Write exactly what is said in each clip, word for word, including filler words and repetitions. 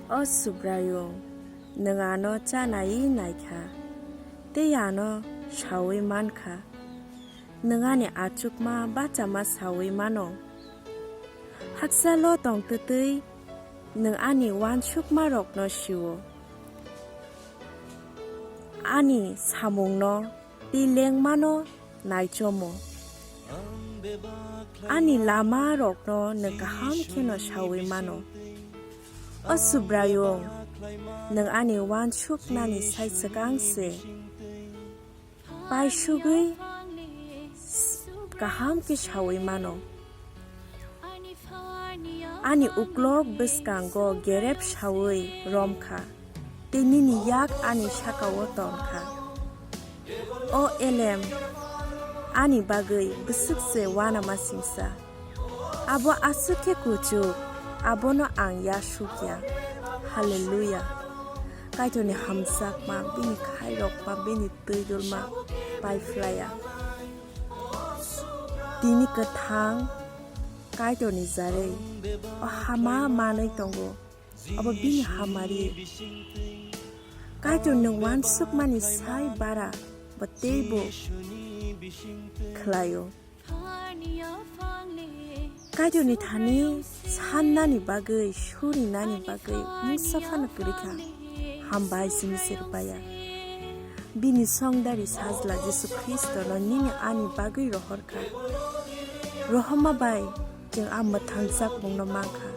O Subraiyung, nwng ano chanai naikha, tei ano saui mankha. Nwng ani achukma bachama saui mano. Hakchalo tongtwtwi nwng ani uansukmarokno sio. Ani samungno tei lengmano naichomo. Ani lamarokno nwng kaham kheno saui mano. O Subraiyung, nwng ani uansuknani sai swkang se paisugwi kaham khe saui mano. Ani uklok bwskango gerep saui romkha, tei nini yak ani saka-o tongkha. O Elem, ani bagwi bwswk se uanamasingcha. Abo aswk khe kuchuk, abono ang ya sukya. Haleluya! Kaitorni hamjakma, bini khairokma, bini twi dulma pai phlaiya. Tini kwthang Kaitorni jarwi o hama manwi tongo, abo bini hamari. Kaitor nwng uansukmani sai bara bo teibo khlaio. Kaitorni thani sannani bagwi, surinani bagwi mungsa phano kwrwi kha. Hambai simi se rwbaya. Bini songdari sajla Jisu Khristono nini ani bagwi rohor kha. Rohorma bai chwng a mwthangjakmungno man kha.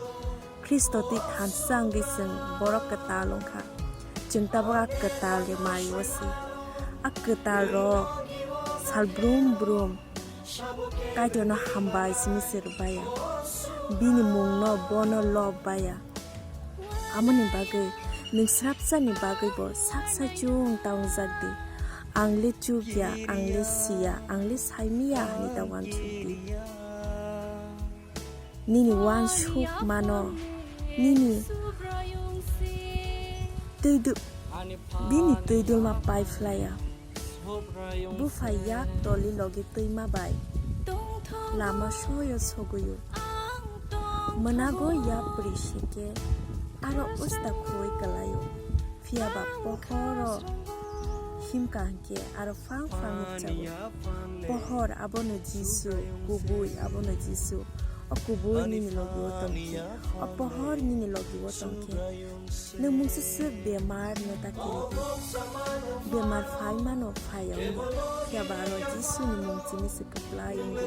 Khristo twi thansa wngwi chwng borok kwtal wng kha. Chwng tabuk a kwtalni mai-o se. A kwtal rok sal brum brum Kaitorno hambai simi se rwbaya. Bini mungno bono lob baya. Amoni bagwi nwng swrapsani bagwibo sak saichung ta wngjak di. Ang le chukya, ang le siya, ang le saimiya hinwi ta uansuk di. Nini uansukmano, nini twi du-, bini twi dulma pai phlaiya. Bupha yak toli logi twima bai lama soyo sogwi-o. Mwnago yapri singkhe aro usta khuwi kwlaio. Phiya ba pohoro himkha hinkhe aro phang phang nukjago. Pohor abono Jisu, kubui abono Jisu. O kubui nini logi-o tongkhe, o pohor nini logi-o tongkhe, nwng mungsa swk bemar no ta kiri di. Bemar phai mano, phai ya wngya. Phiya ba aro Jisu ni mung chini se kwplai wngdi.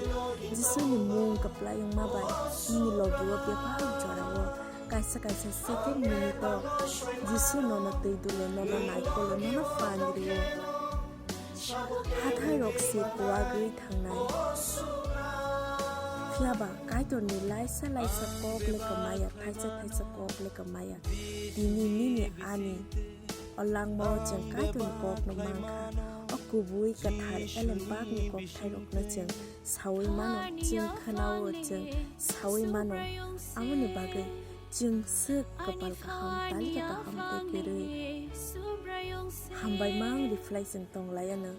Jisu ni mung kwplai wngma bai nini logi-o bebak jora-o kaisa kaisa second minute-o Jisu nono twi dulo, nono naikolo, nono phan rio. Hathai rok se kuagwi thangnai. Phiya ba Kaitor ni laisa laisa kok le kwmaya, thaisa thaisa kok le kwmaya. Tini nini ani o langmao chwng Kaitor ni kok no mankha. O kubui kwthar elem bak ni kokthai rok no chwng saui mano, chwng khwnao, chwng saui mano. Amoni bagwi chwng swk kwpal kaham, talika kaham tei kwrwi. Hambai mang reply chwng tong lai ano.